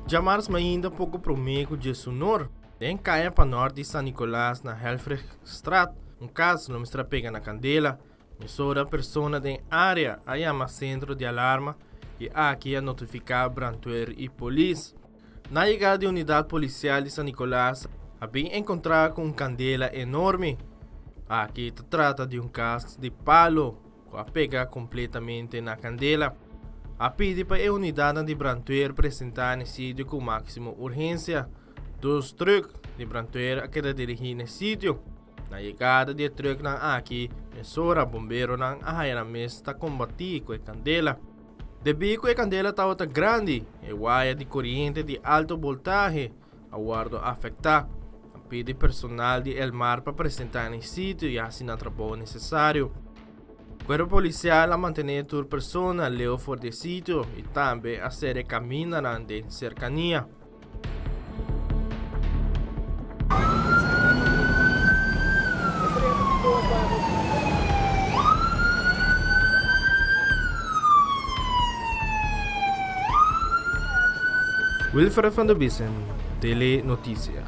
Djamars mainta poko promé ku djesunor, den kaya panòrt di San Nicolas na Helfrichstraat, un kas lo mester a pega na kandela. Mesora persona den área a yama sentro di alarma i aki a notifiká brandweer i polis. Na yegada di unidat polisial di San Nicolas a bin enkontrá ku un kandela enorme. Aki ta trata di un kas di palo ku a pega kompletamente na kandela. A pidi pa e unidatnan di brandweer presentá n'e sitio ku máksimo urgensia. Dos trùk di brandweer a keda dirigí n'e sitio. Na yegada di e trùknan aki, mesora bomberonan a haña nan mes ta kombatí ku e kandela. Debí ku e kandela tabata grandi, e waya di koriente di alto boltahe a wòrdu afektá. A pidi personal di Elmar pa presentá na e sitio i hasi nan trabou nesesario. Kuerpo polisial a mantené tur persona leu for di e sitio i tambe a sera e kamindanan den serkania. Wilfred van der Biesen, Tele Noticia.